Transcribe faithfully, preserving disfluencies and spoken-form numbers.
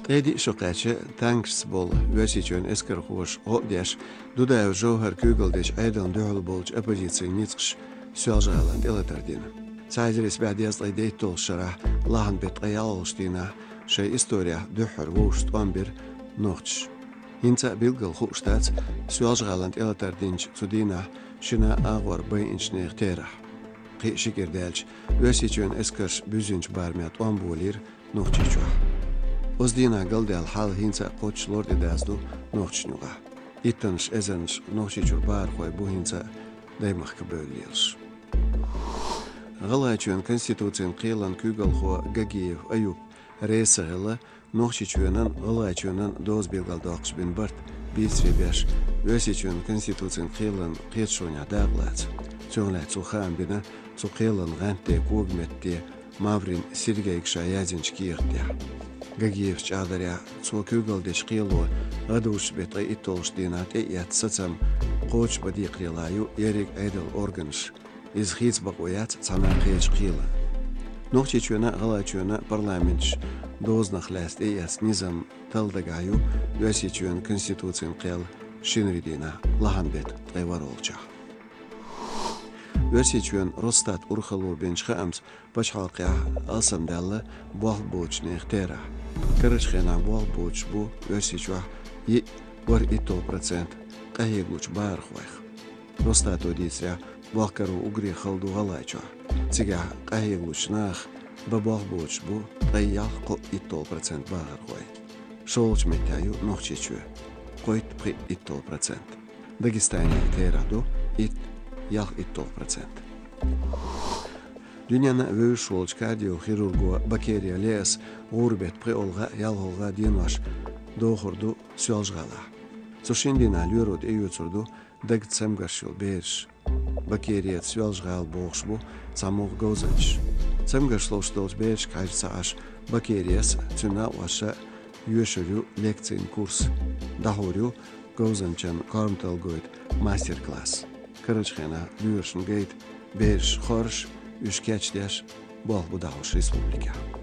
Ткъе диъ шо кхаьчча, танкашца болу Оьрсийчоьнан эскархоша гӀо а деш, Дудаев Жовхар куьйгалла дечу Ӏедална дуьхьал болчу оппозицин ницкъаша Соьлжа-ГӀалана тӀелатар дина. Цхьа эзар исс бӀе дезткъе дейтталгӀачу шарахь лахьан беттан ткъе ялхалгӀачу дийнахь шайн исторехь дуьххьара вовшашца тӀом бира нохчаша. ХӀинца а билггал хууш дац Соьлжа-ГӀалана тӀелатар динчу цу дийнахь шина агӀор байинчу нехан терахь. Кхин а ши кӀира даьлча, Оьрсийчоьнан эскарша буьззинчу барамехь тӀом болийра Нохчийчохь. Оцу дийнахь галдаьлла хьал хӀинца а кхоччуш лор тӀедаза ду нохчашна юкъахь. Иттаннаш эзарнаш Нохчийчуьра бахархой бу хӀинца а даймахка бевлла лелаш. ГӀалгӀайчоьнан конституцин кхелан куьйгалхо Гагиев Аюп реза ца хилла Нохчийчоьнан, ГӀалгӀайчоьнан доза билгалдоккхуш бина барт бийцаре беш, Оьрсийчоьнан конституцин кхелан кхеташонехь дакъа лаца. Цунах лаьцна цо хаам бина цу кхелан гӀантде, когаметте Маврин Сергейга ша яздинчу кехат тӀехь. Гагиевс чӀагӀдарехь, цо куьйгалла дечу кхело гӀадужучу беттан ткъе итталгӀачу дийнахь тӀеэцна сацам кхочушбан декхарийлахь ю ерриг Ӏедалан органаш. Иза хийца бакъо яц цхьана а кхечу кхелан. Нохчийчоьнан а, ГӀалгӀайчоьнан а парламенташа дозанах лаьцна тӀеэцна низам талла дагахь ю Оьрсийчоьнан конституцин кхел шинарин дийнахь лахьан беттан ткъе ворхӀалгӀачохь. Оьрсийчоьнан Росстатан урхалло бинчу хаамца, пачхьалкхехь алсамдаьлла болх боцучу нехан терахь. Карарчу хенахь болх боцуш бу Оьрсийчохь йиъ ворхӀ итталгӀа процент къахьегалучу бахархойх. Росстато дийцарехь, болх каро уггаре хала ду ГӀалгӀайчохь. Цигахь къахьегалучу нахах бан болх боцуш бу ткъе ялх-кхоъ итталгӀа процент бахархой. ШолгӀачу меттехь ю Нохчийчоь, кхойтта-пхиъ итталгӀа процент. Дагестанехь терахь ду итт-ялх итталгӀа процент. Дуьненна а вевзаш волчу кардиохирурго Бакерия Леас гӀуран беттан пхоьалгӀа а, ялхалгӀа а денош дохур ду Соьлжа-ГӀалахь. Цу шина дийнахь лоьро тӀеоьцур ду дагца цамгарш йолу бераш. Бакерия Соьлжа-ГӀала бохуш бу цхьамогӀа говзанчаш. Цамгарш ловш долчу берашка хьаьжна ца Ӏаш, Бакериас а, цуьнан накъосташа а йоьшур ю лекцийн курс. ДӀахьур ю говзанчан корматалла гойту мастер-класс. Карарчу хенахь лоьрашна гайта бераш хоржуш, уьш кечдеш болх бу дӀахьош республикехь.